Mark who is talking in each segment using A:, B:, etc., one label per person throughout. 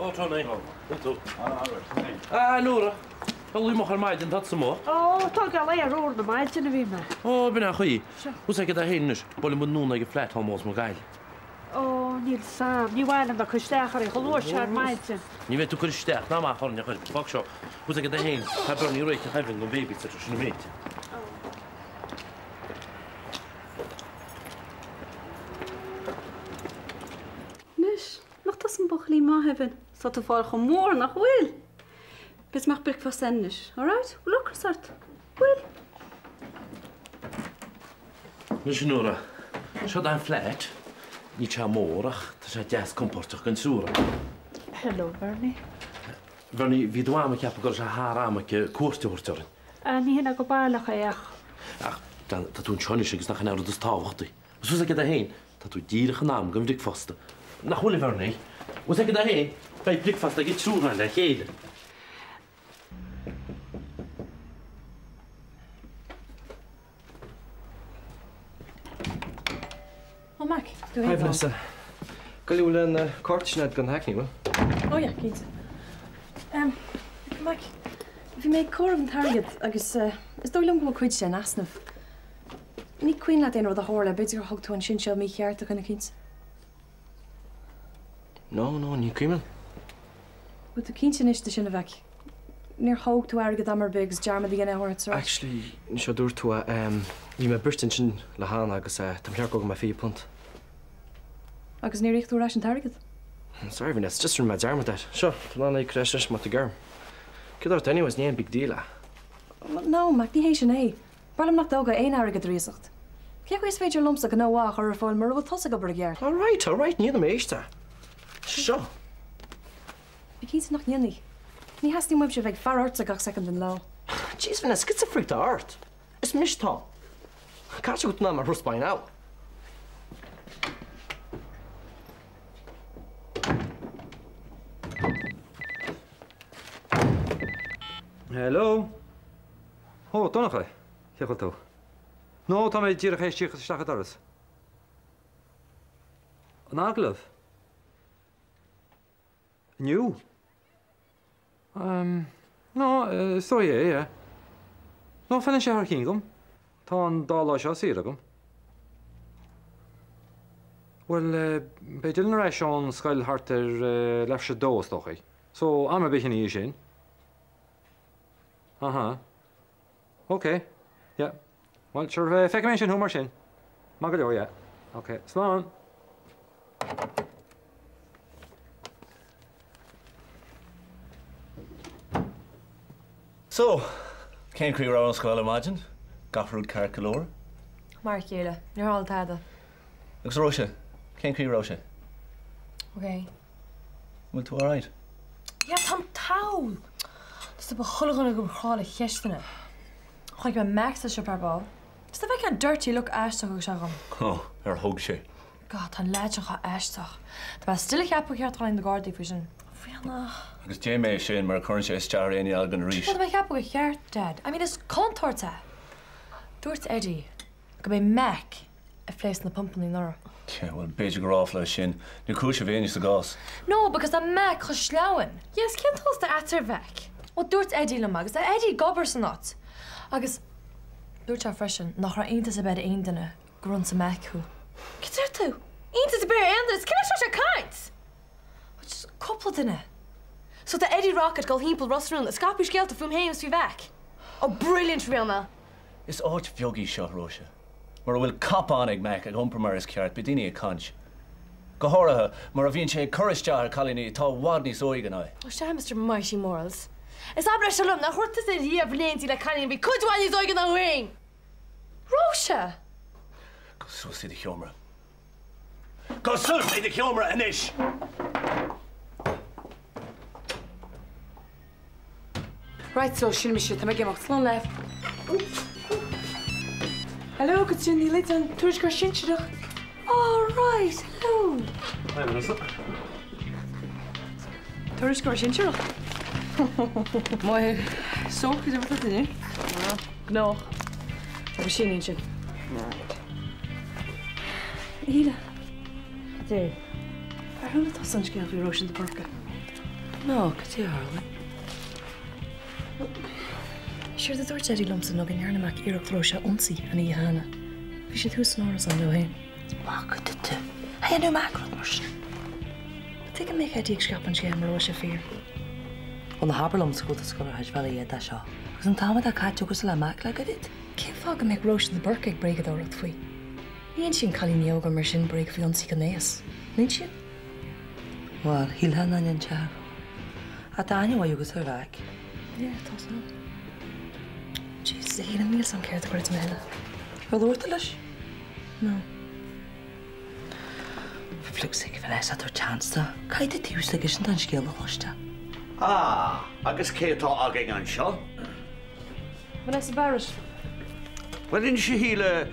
A: Ó Tony. Bhfuil tú? Ah, Nóra. Ag luí moch ar maidin atá tusa amuigh.
B: Ó, ag tógáil aeir úr na maidine a bhí mé.
A: Ó, b'in é an chaoi. Bhfuil 's agat é féin anois, buailfidh muid anonn ag an flat almost mo ghail.
B: Ó, níl 's a'm. Ní mhaith liom bheith ag cur isteach oraibh chomh luath seo ar maidin.
A: Ní bheidh tú ag cur isteach ná amach orainn a chur. Fág seo. Bhfuil 's agat é féin, tá Bernie ag réiteach Evelyn don babysitter sin an méid.
C: Anois, nach tusa an buachaillín maith, Evan? Tá tú ag fáil chomh mór, nach bhfuil? Beidh mé ag bricfeasta anois, alright? Bhfuil ocras ort? Bhfuil?
A: Anois a Nóra, seo an flat. Níl sé mór ach tá sé deas compordach don triúr.
B: Hello, Bernie.
A: Bernie, bhí do mham ag ceapadh go raibh sé thar am aici cuairt a thabhairt orainn.
B: Ní hin é go baileach é ach.
A: Ach tá tú anseo anois agus nach in é an rud is tábhachtaí. Bhfuil 's agat é féin, tá tú díreach in am don bhricfeasta. Nach bhfuil, a Bhernie? Bhfuil 's agat é féin, beidh bricfeasta ag an triúr againn le chéile.
D: Ó Mac, do
E: Hi Vanessa. Go bhfuil an cárta sin agat don Hackney, bhfuil?
D: Ó yeah, cinnte. Em, Mac, bhí mé ag comhaireamh an t-airgead agus eh, is dóigh liom go bhfuil cuid de in easnamh. Ní cuimhin leat aon rud a tharla, b'fhéidir gur thug tú an sinseal mícheart do dhuine eicínt.
E: No, no, ní cuimhin.
D: Bhfuil tú cinnte anois de sin, a Mhaic? Níor thóg tú airgead am ar bith agus dearmad a dhéanamh é a thabhairt ar ais?
E: Actually, anois a dúirt tú é, em, bhí mé briste ansin le Hannah agus eh, tá mé cheart gur thóg mé £20.
D: Agus níor íoc tú ar ais an t-airgead?
E: Sorry Vanessa, just rinne mé dearmad air. Seo, tá mé in ann é a íoc ar ais anois má tá tú ag iarraidh. Céard ort anyways, ní aon big deal é.
D: No, Mac, ní hé sin é. B'fhearr liom nach dtógfá aon airgead ar iasacht. Cén chaoi is féidir liomsa gnó mhaith a chur ar fáil mura bhfuil tusa ag obair i gceart?
E: Alright, alright, ní dhéanfaidh mé arís é. Seo.
D: Bí cinnte nach ndéanfaidh. Ní theastaíonn uaimse a bheith ag faire ortsa gach soicind den lá.
E: Jeez Vanessa, cad sa fríoc atá ort? Is mise atá ann. Caithfidh sé go bhfuil tú in ann mé a thrust by now.
F: Hello? Ó, Donncha, cén chaoi a bhfuil tú? No, tá mé díreach théis tíocht isteach an doras. An agallamh? Inniu? Um, no, is dóigh é, yeah. No, feileann sé thar cinn dom. Tá an dá lá seo saor agam. Bhuel, beidh Dylan ar ais ón scoil thart ar leathuair tar éis a dó, is dócha. So, am ar bith ina dhiaidh sin. Aha. Ok. Yeah. Bhuel, sure, feicfidh mé ansin thú mar sin. Maith go leor, yeah. Ok. Slán!
G: So, cén chaoi a raibh an scoil ar maidin? Gach rud ceart go leor?
D: Mar a chéile. Níor tharla tada.
G: Agus Róise, cén chaoi a raibh sé?
D: Ok.
G: Bhfuil tú alright?
D: Yeah, táim togha! Stop chuile dhuine ag crá le ceisteanna. Chonaic mé Mac sa siopa ar ball. Just a bheith an dirty look aisteach a thug sé dhom.
G: Oh, ar thug sé?
D: God, tá an leaid seo chomh aisteach. Tá mé still ag ceapadh gur cheart dul chuig na Gardaí faoi sin. Ríona.
G: Agus déan mé sin mura gcuireann sé isteach ar éinne againn arís.
D: Bhuel, tá mé ag ceapadh gur cheart, Dad. I mean, is contúirt é. Dúirt Eddie go mbeidh Mac ag phléasc na pumpanna anuraidh.
G: Yeah, bhuel, b'fhéidir gur ráfla é sin. Níl cúiseamh éinne sa gcás.
D: No, because tá Mac chomh sleamhain. Yes, cén t-eolas atá agat ar Mhac? Bhuel, dúirt Eddie liom agus tá Eddie ag obair san áit. Agus dúirt sé freisin nach raibh iontas ar bith ar aon duine gur ionsaigh Mac thú. Cad deir tú? Iontas ar bith ar aon duine? Cé leis a raibh sé ag caint? Well, just cúpla duine. So tá Eddie Rocket ag dul thimpeall Ros na Rún ag scaipeadh scéalta fúm féin agus faoi Mhac. Oh, brilliant, Ríona!
G: Is áit bheag í seo, Róise. Mura bhfuil cupán ag Mac ag iompar mar is ceart, beidh daoine ag caint. Go háirithe mura bhíonn sé ag cur isteach ar chailíní atá i bhfad níos óige ná é.
D: Ó sea, Mister Mighty Morals. Is abair é seo liom, nár dhúirt tusa riamh in éindí le cailín a bhí cuid mhaith níos óige ná thú féin! Róise!
G: Gabh suas i do sheomra. Gabh suas i do sheomra anois!
H: Right so, sin mise, tá mé ag imeacht. Slán libh. Hello, Caitríona Ní Loideáin, tuairisceoir sinsearach. Oh right, hello.
F: Hi Vanessa.
H: Tuairisceoir sinsearach? Maith. So, cad é mar atá tú inniu? Gnách. Agus sin ansin. Right. Shíle. Cad é? Ar chuala tusa an scéal faoi Róisín de Búrca? No, cad é a tharla?
D: Séard a dúirt Eddie liomsa ná go ndearna Mac iarracht Róise a ionsaí an oíche cheana. Bhí siad thuas san árasán leo féin.
H: Mac duit. Théann Mac rud mar sin.
D: Tuige a mbeadh Eddie ag scaipeadh an scéil mura bhfuil sé fíor?
H: Bhuel ná habair liomsa go bhfuil tusa ag dul ar chuid bhealaigh iad as seo. Agus an t-am atá caite agatsa le Mac le gairid.
D: Cén fáth go mbeadh Róise de Búrca ag bréagadóireacht faoi? Ní insíonn cailíní óga mar sin bréag faoi ionsaí gnéas, an insíonn?
H: Bhuel, shílfeá nach n-inseodh. Ach tá aithne mhaith agatsa ar Mhac.
D: Yeah, tá san. Jesus, a Shíle, níl 's a'm céard a chreidim a thuilleadh.
H: Ar labhair tú leis?
D: No.
H: For flip's sake, Vanessa, tabhair chance dó. Caithfidh tú taobh istigh sin den scéal a chloisteáil.
I: Ah, agus cé atá againn anseo?
D: Vanessa Barrett.
I: Bhuel anois a Shíle,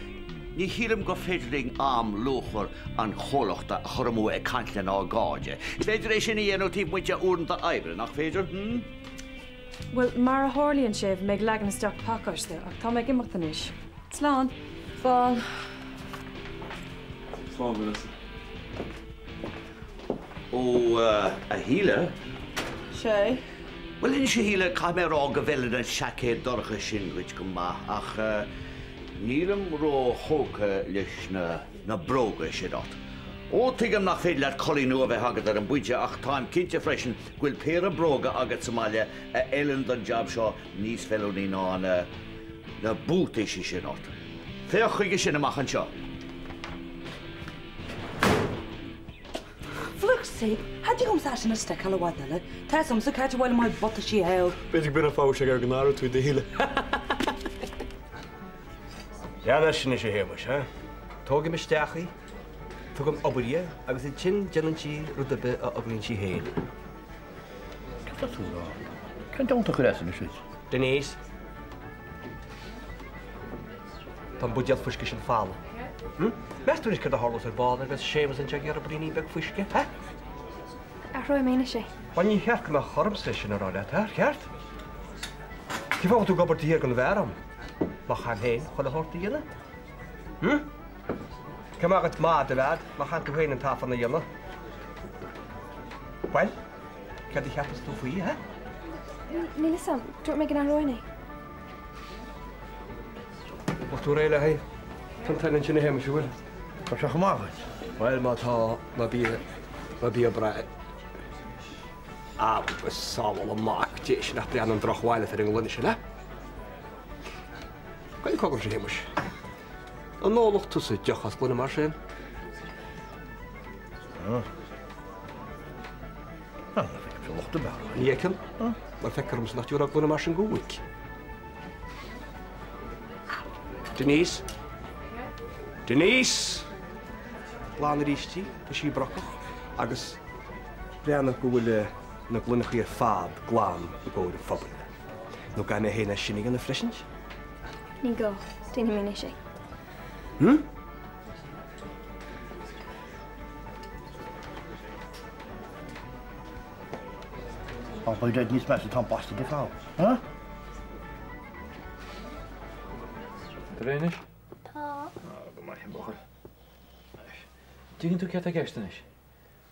I: ní shílim gur féidir linn am luachmhar an chomhlachta a chur amú ag caint lenár gcairde. Is féidir é sin a dhéanamh taobh amuigh de uaireanta oibre, nach féidir? Hm?
D: Bhuel, mar a tharlaíonn sé, bhí mé ag leagan isteach pacáiste, ach tá mé ag imeacht anois. Slán.
H: Slán.
A: Slán, Vanessa.
I: Ó, a Shíle?
H: Sé.
I: Bhuel anois a Shíle, caithfidh mé a rá go bhfeileann an seaicéad dorcha sin dhuit go maith, ach nílim ró-thógtha leis na na bróga sin ort. Ó, tuigim nach féidir leat culaith nua a bheith agat ar an bpointe, ach táim cinnte freisin go bhfuil péire bróga agat sa mbaile a fheileann don jab seo níos feiliúnaí ná na na buataisí sin ort. Féach chuige sin amach anseo.
H: Flip's sake, cha dtig liomsa é sin a steiceáil i bhfad eile. Tá 'fhios a'msa cá háit a bhfuil mo bhutaisí thall.
J: B'fhéidir go b'in an fáth a bhfuil sé ag iarraidh go n-aireodh tú do Shíle.
K: Lean leis anois a Shéamais, ha? Tógaim isteach í, tugaim obair di agus ansin déanann sí rud ar bith a fhograíonn sí féin.
L: Cad tá tú a rá? Cén domhan a chuir as anois duit?
K: Denise. Tá an buidéal fuisce sin folamh. Meas tú anois céard a tharlós ar ball nuair a bheas Séamus anseo ag iarraidh braoinín beag fuisce, ha?
M: Athróidh mé anois é.
K: Bhuel, ní cheart go mbeadh ormsa é sin a rá leat, ar cheart? Cén fáth a bhfuil tú ag obair taobh thiar den bheár a'm? Má chaithim féin chuile shórt a dhéanamh? Hm? Cé maith dhuit mada a leaid, má chaitheann tú féin an tafann a dhéanamh? Bhuel, céard a cheapas tú faoi, ha?
M: Níl 'fhios a'm, dúirt mé go n-athróinn é.
K: Bhfuil tú réidh le haghaidh tontán ansin a Shéamais, an bhfuil?
L: Tá sé chomh maith dhuit.
K: Bhuel, má tá, ná bí, ná bí ag brath. Agus sábhála Mac Dé sin nach breá an drochbhail atá ar an ngloine sin, a? Gabh cogar, a Shéamais. An ólfadh tusa deoch as gloine mar sin?
L: Ah. Ah, ná feicimse locht ar bith air.
K: Ní fheiceann? Mar feictear domsa nach dtiúrfá gloine mar sin go mhuic. Denise? Denise! Glan arís í, tá sí brocach agus breathnaigh go bhfuil na gloineachaí ar fad glan i gcomhair an phobail. Nó gan mé féin é sin a dhéanamh freisin?
M: Ní gá, déanfaidh mé anois é.
K: Hm?
L: Á, beidh níos measa tá an bastard ag fáil. Huh?
F: Tá réidh anois?
M: Tá.
F: Á, go maith, a bhuachaill. Tuigeann tú céard tá i gceist anois?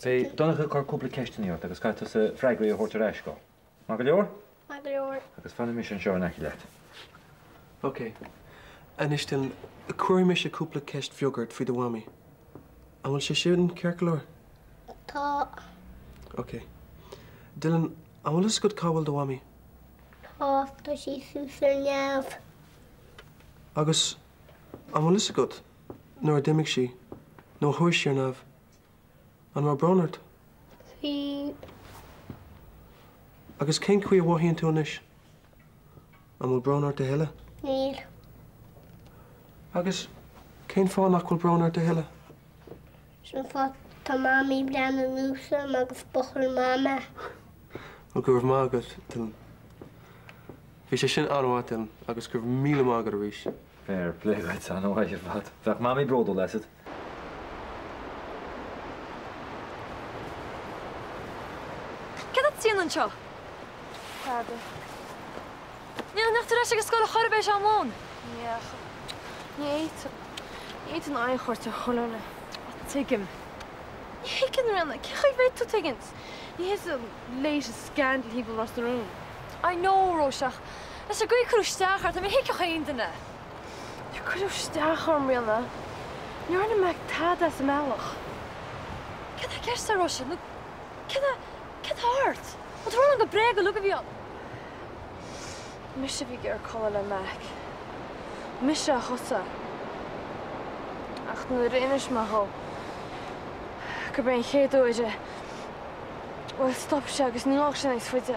F: Beidh Donncha ag cur cúpla ceisteanna ort agus caithfidh tusa freagraí a thabhairt ar ais dó. Maith go leor?
M: Maith go leor.
F: Agus fanfaidh mise anseo in aice leat.
E: Ok. Anois Dylan, cuirfidh mise cúpla ceist bheag ort faoi do mhamaí. An bhfuil sé sin ceart go leor?
M: Tá.
E: Ok. Dylan, an bhfuil fhios agat cá bhfuil do mhamaí?
M: Tá, tá sí suas ar neamh.
E: Agus an bhfuil fhios agat nuair a d'imigh sí, nó a chuaigh sí ar neamh, An raibh brón ort?
M: Bhí.
E: Agus cén chaoi a mhothaíonn tú anois? An bhfuil brón ort a thuilleadh?
M: Níl.
E: Agus cén fáth nach bhfuil brón ort a thuilleadh?
M: Sin fáth tá Mamaí ag breathnú anuas orm agus buachaill maith mé.
E: Ó go raibh maith agat, Dylan. Bhí sé sin an-mhaith, Dylan, agus go raibh míle maith agat arís.
F: Fair play dhuit, an-mhaith ar fad. Bheadh Mamaí bródúil asat.
D: Céard atá tú ag déanamh anseo?
M: Tada.
D: Ní nach tú ar ais ag an scoil a chor ar bith am lóin?
M: Ní ní fhéadfainn. Ní fhéadfainn aghaidh a thabhairt ar chuile dhuine.
D: Tuigim. Ní thuigeann Ríona. Cén chaoi a bhféadfadh tú tuigint?
H: Ní hé an latest scandal thimpeall Ros na Rún.
D: I know, Róise, ach leis an gcaoi a cuireadh isteach ort, I mean thuigfeadh aon duine.
H: Níor cuireadh isteach orm, Ríona. Ní dhearna Mac tada as an mbealach.
D: Céard tá i gceist, a Róise? Nó céard a, céard tá ort? An bhfuil tú ag rá liom gur bréag uilig a bhí ann?
H: Mise a bhí ag iarraidh codladh le Mac. Mise a thosaigh. Ach nuair a d'inis mé dhó gurb é an chéad uair é, bhuel, stop sé agus níor ghabh sé níos faide.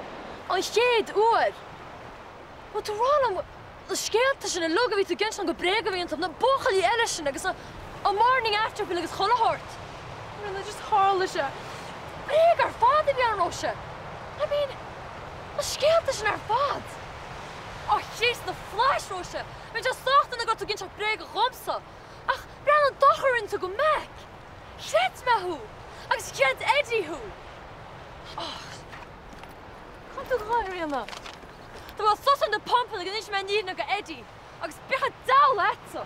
D: An chéad uair? Bhfuil tú ag rá liom na scéalta sin uilig a bhí tú ag insint gur bréag a bhí iontu, na buachaillí eile sin agus an morning after pill agus chuile shórt?
H: Ríona, just tharla sé.
D: Bréag ar fad a bhí ann, Róise. I mean, na scéalta sin ar fad! Ó, Chríost na Flaithis, Róise! Bheinn sách dona go raibh tú ag inseacht bréaga dhomsa! Ach breathnaigh an dochar a rinne tú go Mac! Chreid mé thú! Agus chreid Eddie thú! Och!
H: Cá bhfuil tú ag gabháil, a Ríona?
D: Tá mé ag dul suas ar na pumpanna go n-inseoidh mé an fhírinne go Eddie! Agus bíodh an deabhal leatsa!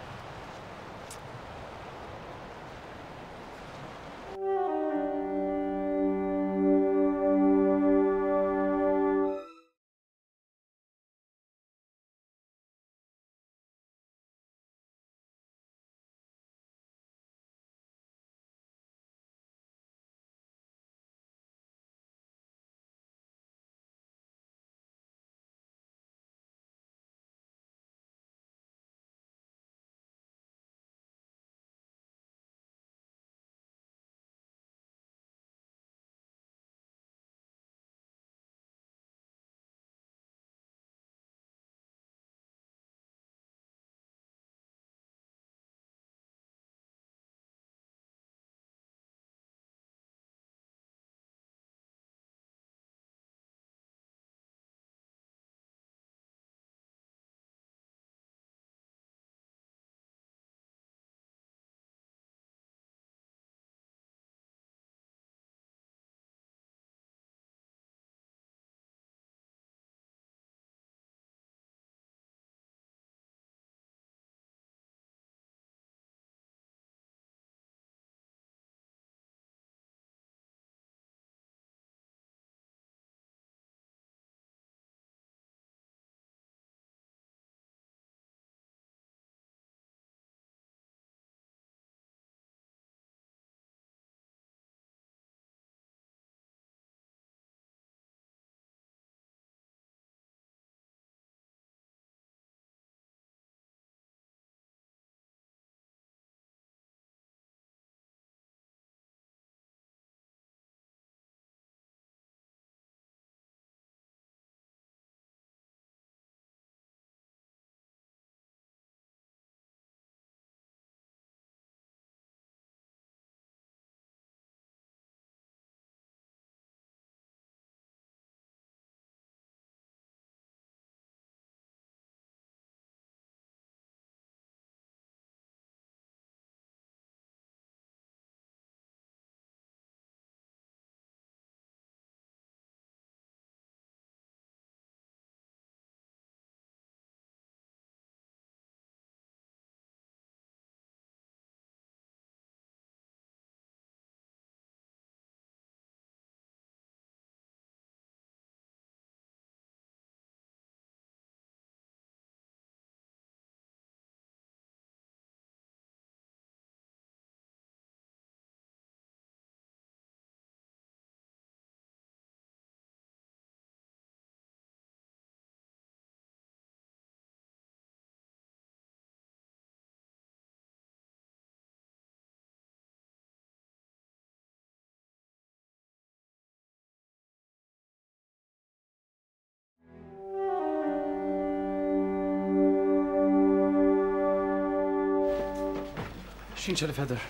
A: Sinsear, a Pheadair.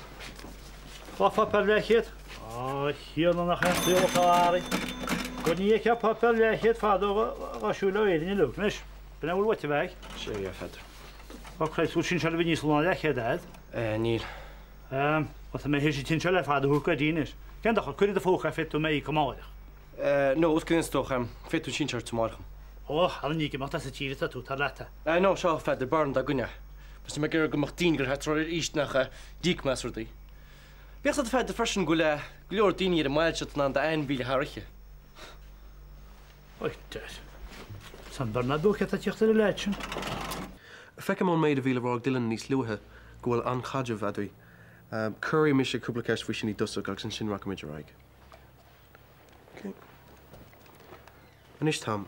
A: Dhá pháipéar leathchéad? A Thiarna nach é an saol atá athraithe. Go ní fheicfeá páipéar leathchéad fadó dhá siúl ó Éirinn uilig. Anois, b'in é a bhfuil uait, a Mheaig? Sea, a Pheadair. Ó Christ, bhfuil sinsear a bhí níos lú ná leathchéad a'd? Níl. Bhuel, tá mé théis an tsinsear ar fad a thabhairt go Eddie anois. Cén dochar, cuir i do phóca é, féadfaidh tú mé a íoc amáireach.
E: No, os cionn is dócha, féadfaidh tú sinsear a amárach.
A: Ó, thar an ag imeacht as an tír atá tú, tar leat
E: é. No, seo, a Pheadair, b'fhearr dá gcoinne. Tá mé ag iarraidh go mbeadh daoine gur thart ar aois nach d'íoc mé as rudaí. Bíodh a fhios agat a Pheadair freisin go bhfuil go leor daoine ar an mbaile seo in ann d'ainmhí le thar oíche.
A: Oi, Dad. San Bernardo cé tá tíocht ar an leaid sin.
E: Feicim ón méid a bhí le rá ag Dylan níos luaithe go bhfuil an-chaidreamh eadraibh. Cuirfidh mise cúpla ceist faoi sin i dtosach agus ansin rachaimid ar aghaidh. Ok. Anois Tom,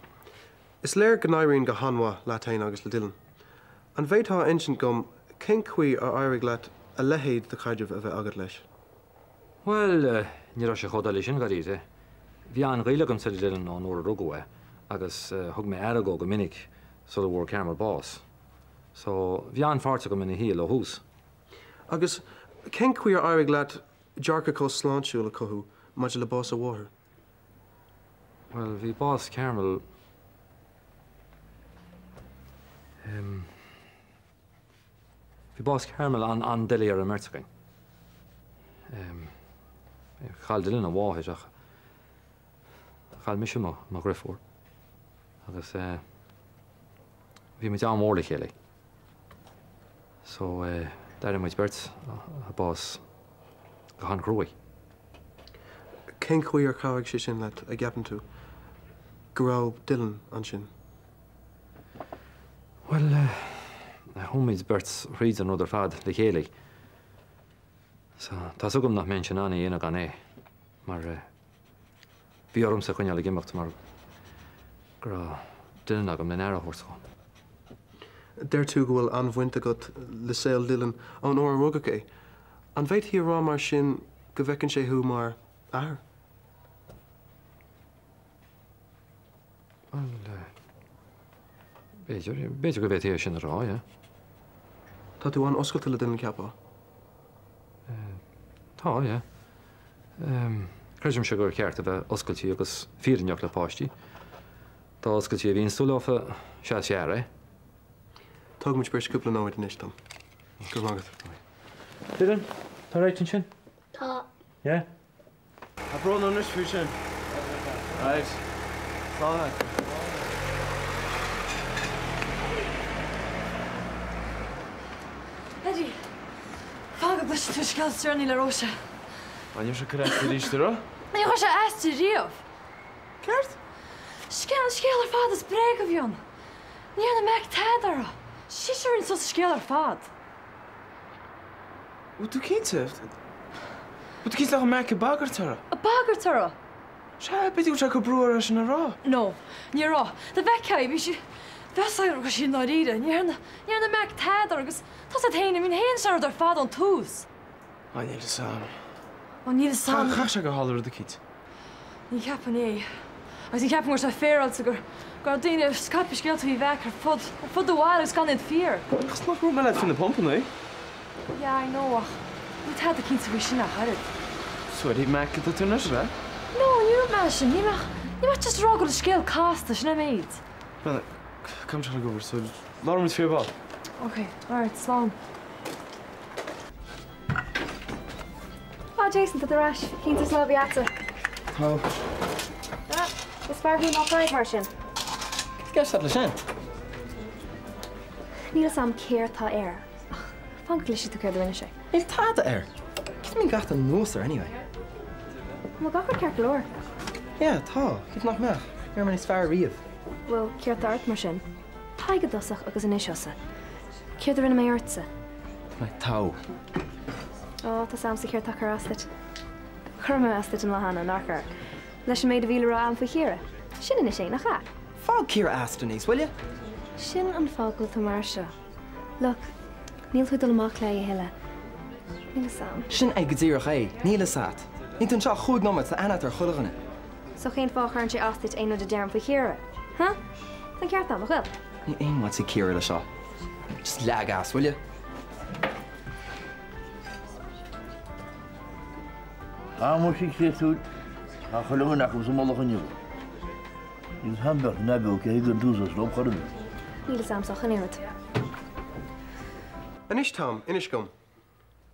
E: is léir go n-éiríonn go han-mhaith leat féin agus le Dylan. An bhféadfá a insint dom cén chaoi ar éirigh leat a leithéid de chaidreamh a bheith agat leis?
F: Bhuel, ní raibh sé chomh doiligh sin, dháiríre. Bhí an-ghaol agamsa le Dylan ón uair a rugadh é agus thug mé aire dhó go minic sula bhfuair Carmel bás. So, bhí an-pháirt agam ina shaol ó thús.
E: Agus cén chaoi ar éirigh leat dearcadh chomh sláintiúil a chothú maidir le bás a mháthar?
F: Bhuel, bhí bás Carmel, em, bhí bás Carmel an-an-doiligh ar an mbeirt againn. Em, chaill Dylan a mháthair ach chaill mise mo, mo dhriofúr agus, eh, bhí muid an-mhór le chéile. So, eh, d'airigh muid beirt a bás go han-chruaidh.
E: Cén chaoi ar chabhraigh sé sin leat, a gceapann tú, go raibh Dylan ansin?
F: Bhuel, chuaigh muid beirt thríd an rud ar fad le chéile. So, tá's agam nach mbeinnse in ann é a dhéanamh gan é, mar bhí ormsa coinneáil ag imeacht mar go raibh Dylan agam len aire a thabhairt dhó.
E: Deir tú go bhfuil an-bhaint agat le saol Dylan ón uair a rugadh é. An bhféadfaí a rá mar sin go bhfeiceann sé thú mar athair?
F: Bhuel, b'fhéidir, b'fhéidir go bhféadfaí é sin a rá, yeah.
E: Tá tú an-oscailte le Dylan, cheapfá?
F: Tá, yeah. Creidimse gur cheart a bheith oscailte agus fírinneach le páistí. Dá oscailte a bhíonns tú leofa, sea is fearr é.
E: Tógfaimid beirt cúpla nóiméad anois, Tom. Go raibh maith agat.
F: Dylan, tá alright ansin?
M: Tá.
F: Yeah?
J: Tá brón orm anois faoi sin. Right. Slán agat.
D: Eddie, fan go gcloisfidh tú an scéal is deireanaí le Róise.
J: An raibh sé ag cur as di arís, an raibh?
D: Níor chuir sé as di riamh.
J: Céard?
D: Scéal, an scéal ar fad, is bréag a bhí ann. Ní dhearna Mac tada uirthi. Sise a rinne suas an scéal ar fad.
J: Bhfuil tú cinnte? Bhfuil tú cinnte nach raibh Mac ag bagairt uirthi?
D: Ag bagairt uirthi?
J: Sea, b'fhéidir go bhfuil sé ag cur brú uirthi é sin a rá.
D: No, ní raibh. Dá bhfeicfeá í, bhí sí, bheadh a fhios agat go raibh sí i ndáiríre. Ní dhearna, ní dhearna Mac tada uirthi agus tá's agat féin, bhí féin an rud ar fad ón tús.
J: Á, níl fhios a'm.
D: Ó, níl fhios a'm.
J: Chaithfeadh sé gur tharla rud eicínt.
D: Ní cheapaim é. Agus ní cheapaim go raibh sé féaráilte gur, go raibh daoine ag scaipeadh scéalta faoi Mhac ar fud, ar fud an bhaile agus gan iad fíor.
J: Ach nach ndúirt mé leat faoi na pumpanna?
D: Yeah, I know, ach níl tada cinnte faoi sin ach oiread.
J: So ar thaobh Mac atá tú anois, ab ea?
D: No, ní raibh mé sin. Níl mé ach, níl mé ach just ag rá go bhfuil an scéal casta, sin é an méid.
J: Bhuel, caithfidh mé dul ag obair, so labhróidh muid faoi ar ball.
D: Ok, alright, slán.
N: Á Jason, tá tú ar ais. Cinnte is lá a bhí a'dsa.
J: Tá.
N: Ah, is fearr thú ná Pride mar sin.
J: Cad ceist leat leis sin?
N: Níl fhios a'm céard tá air, ach fan go gcloisfidh tú céard a rinne sé.
J: Níl tada air. Cad a mbíonn gach anuas air anyway?
N: An bhfuil gach rud ceart go leor?
J: Yeah, tá. Cad nach mbeadh? Ní raibh mé níos fearr riamh.
N: Bhuel, céard tá ort mar sin? Tadhg i dtosach agus anois thusa. Céard a rinne mé ortsa?
J: Tá mé togha.
N: Ó, tá's a'msa céard tá ag cur as duit. Chuir mé as duit an lá cheana, nár chuir? Leis an méid a bhí le rá a'm faoi Chiara. Sin anois é, nach ea?
J: Fág Ciara as Denise, will you?
N: Sin an fáth go bhfuil tú mar seo. Look, níl tú ag dul amach léi a thuilleadh. Níl fhios a'm.
J: Sin é go díreach é, níl fhios a't. Níl tú anseo ach chúig nóiméad, tá aithne a't ar chuile dhuine.
N: So cén fáth a chuireann sé as duit aon rud a deirim faoi Chiara? Huh? Tá an ceart a'm, nach bhfuil?
J: Níl aon bhaint ag Ciara le seo. Just leag as, will you?
L: Tá muise créatúir, tá chuile dhuine acu sa mullach inniu. Níl 'fhios a'm beirt ná beo cé a thugann tús leo chor ar bith.
N: Níl 'fhios a'msa ach an oiread.
E: Anois Tom, inis dom.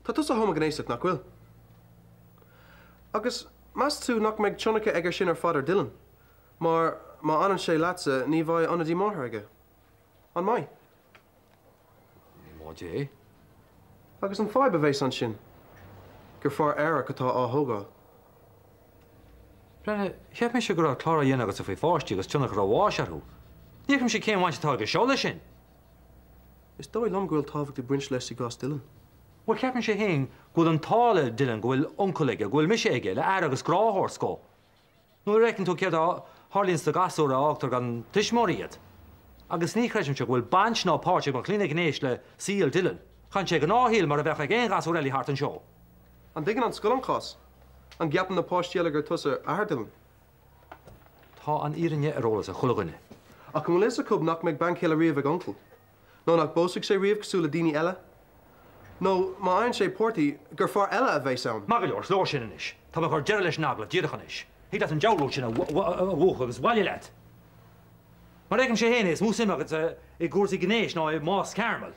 E: Tá tusa homaighnéasach, nach bhfuil? Agus meas tú nach mbeidh tionchar aige sin ar fad ar Dylan? Mar má fhanann sé leatsa ní bheidh ionadaí máthar aige. An mbeidh?
F: Ní móide é.
E: Agus an fadhb a bheas ansin, gur fear aerach atá á thógáil.
F: Breathnaigh, cheap mise go raibh clár á dhéanamh agatsa faoi pháistí agus tionchar an bháis orthu. Ní fheicimse cén bhaint atá aige seo leis sin.
E: Is dóigh liom go bhfuil tábhacht ag baint leis i gcás Dylan.
F: Bhuel, ceapaimse féin go bhfuil an t-ádh le Dylan go bhfuil uncail aige, go bhfuil mise aige, le aire agus grá a thabhairt dhó. Nuair a fheiceann tú céard a tharlaíonns do ghasúir a fhágtar gan tuismitheoirí iad. Agus ní chreidimse go bhfuil baint ná páirt ag mo chlaonadh gnéis le saol Dylan. Caitheann sé gnáthshaol mar a bheadh ag aon ghasúr eile thart anseo.
E: An dtuigeann an scoil an cás? An gceapann na páistí eile gur tusa athair Dylan?
F: Tá an fhírinne ar eolas ag chuile dhuine.
E: Ach an bhfuil fhios acu nach mbeidh bean chéile riamh ag uncail? Nó nach bpósfaidh sé riamh cosúil le daoine eile? Nó má fhaigheann sé páirtí, gur fear eile a bheas ann?
F: Maith go leor, is leor sin anois. Tá mé ag cur deireadh leis an agallamh díreach anois. Thig leat an diabhal rud sin a mhúchadh agus abhaile leat. Mar a fheicimse féin é, is mó suim agatsa i gcúrsaí gnéis ná i mbás Carmel.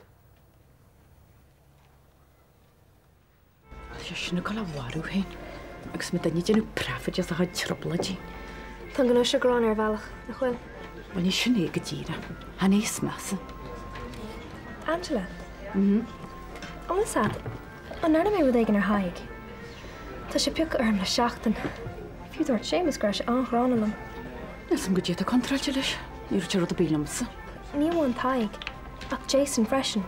O: Tá sé sin ag dul á mharú féin agus muidinne ag déanamh preafáide as a chuid trioblóidí.
N: Tá an gnó seo gránna ar bhealach, nach bhfuil?
O: Bhuel, ní sin é go díreach. Chan é is measa.
N: Angela. An bhfuil 's agat, an ndearna mé rud éigin ar Thadhg? Tá sé pioctha orm le seachtain. Fiú dúirt Séamus go raibh sé an-ghránna liom.
O: Níl 's a'm goidé atá contráilte leis. Ní raibh sé rud ar bith liomsa.
N: Ní amháin Tadhg, ach Jason freisin.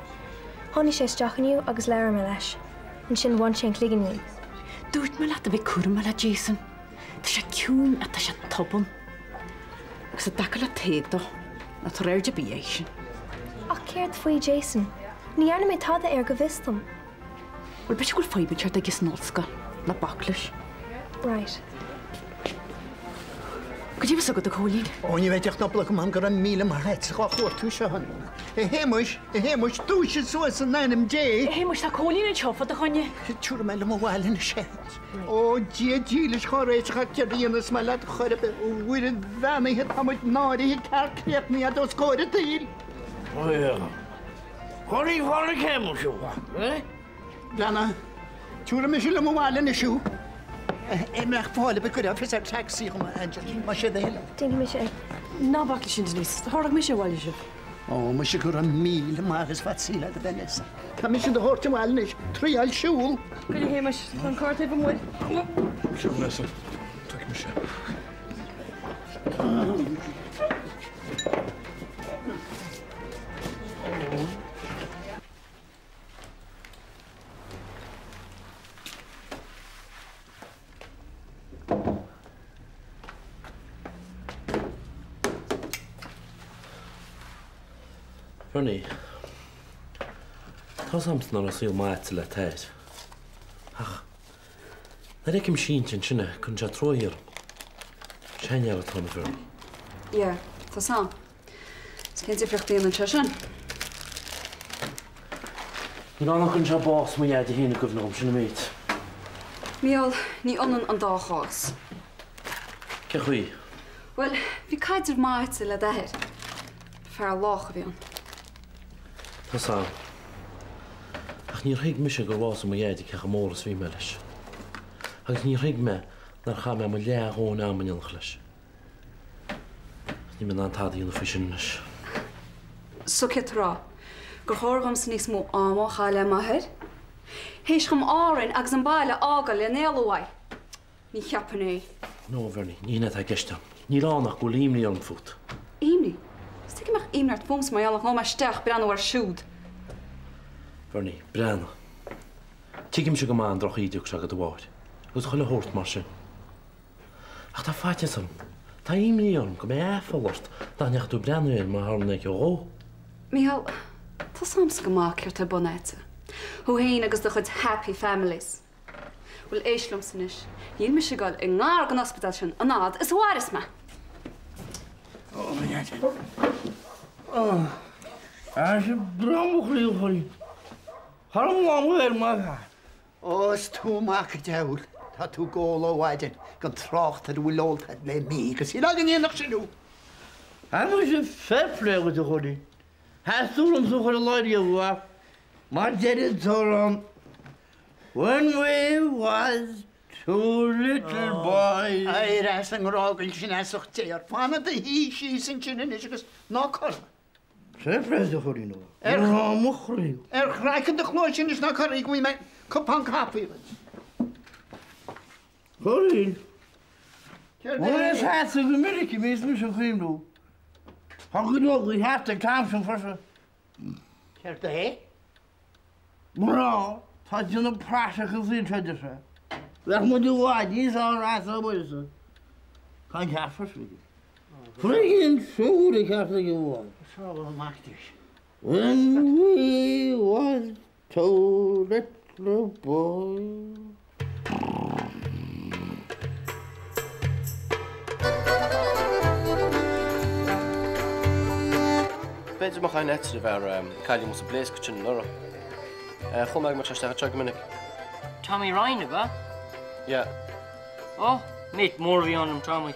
N: Tháinig sé isteach inniu agus labhair mé leis. Ansin bhain sé an cloigeann díom.
O: Dúirt mé leat a bheith cúramach le Jason. Tá sé ciúin ach tá sé tobann. Agus i dtaca le Tadhg dó, ná tabhair aird ar bith air sin.
N: Ach céard faoi Jason? Ní dhearna mé tada air go bhfios dom.
O: Bhuel, b'fhéidir go bhfuil fadhb inteacht aige san ollscoil. Ná bac leis.
N: Right.
O: Goidé bhí agat, a Chóilín?
P: Ó, ní bheidh ach cúpla agam, go raibh míle maith a't dhá chuartú seo. A Shéamuis, a Shéamuis, dúisigh suas in ainm Dé!
O: A Shéamuis, tá Cóilín anseo fá do choinne.
P: Tiúrfaidh mé liom abhaile anois é. Ó, Dia dílis dhá réiteach ach céard a dhéanfas mé leat chor ar bith, a Mhuire bheannaithe, tá muid náirithe cearc críochnaithe a'd os comhair an tsaoil.
L: Ó, Chóilín, fána Shéamuis, a mhac, eh?
P: Leanna, Tiúrfaidh mise liom abhaile anois thú. An mbeadh fáil ar bith go raibh fios ar taxi dhom, a Angela, más é do thoil é.
N: Déanfaidh mise é.
O: Ná bac leis sin, Denise. Tabharfaidh mise abhaile sibh.
P: Ó, muise go raibh míle maith agus fad saoil agat, a Vanessa. Tá mise do thabhairt abhaile anois, triáil siúl.
C: Gabh i leith, a Shéamais, tá an carr taobh amuigh.
J: Seo, Vanessa. Tógfaidh mise é.
Q: Bernie, tá's a'msa nach raibh saol maith a'dsa le t'athair. Ach nuair a fheicim sínte ansin é, cuireann sé truaí orm. Seanfhear atá ann, a Bhernie.
C: Yeah, tá's a'm. Is cén difríocht a dhéanann sé sin?
Q: Níl ann ach cuireann sé bás mo dhaide féin i gcuimhne dhom, sin an méid.
C: Mícheál, ní ionann an dá chás.
Q: Cén chaoi?
C: Bhuel, bhí caidreamh maith a'dsa le d'athair. Fear lách a bhí ann.
Q: Tá's a'm. Ach níor thuig mise gur bhásaigh mo dhaide cé chomh mór is a bhí mé leis. Agus níor thuig mé nár chaith mé mo leathdhóthain ama in éineacht leis. Níl mé in ann tada a dhéanamh faoi sin anois.
C: So céard tá tú a rá? Gur chóir dhomsa níos mó ama a chaitheamh le m'athair? Théis dhom Árainn agus an baile a fhágáil len éalú uaidh? Ní cheapfainn é.
Q: No, a Bhernie, ní hin é atá i gceist agam. Níl ann ach go bhfuil imní orm fút.
C: Imní? Is tuige a mbeadh imní ort fúmsa mar gheall ar ghabh mé isteach breathnú air siúd.
Q: Bernie, breathnaigh. Tuigimse go maith an droch-íde a thug sé do do mháthair, agus chuile shórt mar sin. Ach tá faitíos orm, tá imní orm go mbeidh aiféala ort nach ndeachaigh tú ag breathnú air mar a tharla an oíche dhó.
C: Mícheál, tá's a'msa go maith céard tá ar bun a'dsa. Thú fhéin agus do chuid happy families. Bhuel, éist liomsa anois, níl mise ag dul i ngar don ospidéal sin an fhad is a mhairfeas mé!
L: Ó, mo Dhaid. Ó, tá sé breá mo chroí a Chóilín. Thar an lámh air mar fear.
P: Ó, is tú mac an diabhail, tá tú ag ól ó mhaidin, gan trácht ar a bhfuil ólta agat le mí, agus shílfeá go ndéanfadh sin thú.
L: Tá mise fair play agat, a Chóilín. Theastaigh uaimse a chur i láthair riamh ach mar deir an t-amhrán, When we was two little boys.
P: Éirigh as an ngrágaíl sin as ucht Dé ort. Fan i do shuí síos ansin anois agus ná corraigh.
L: Fair play duit a Chóilín, ó ghrá mo chroí.
P: Ar chraiceann do chluaise anois ná corraigh go bhfaighidh mé cupán caife dhuit.
L: Chóilín. Bhuel, is ea go minic a bhíos mise ag cuimhniú. Tá go leor de cheart ag an t-am sin freisin.
P: Céard é?
L: Mná, tá ag déanamh praiseach an saoil seo, deir sé. Bheadh muid i bhfad níos fearr as a bhfuil. Tá an ceart freisin aige. Friggin siúr an ceart aige uaim.
P: Sábháil amach duit.
L: When we was two little boys.
E: B'fhéidir mo chain eite a bheith ar cailín mus a bpléasc sin anuraidh. Chuala mé go mbeadh sé isteach anseo go minic.
R: Tommy Ryan, ab ea?
E: Yeah.
R: Ó, mate mór a bhí ann liom Tommy.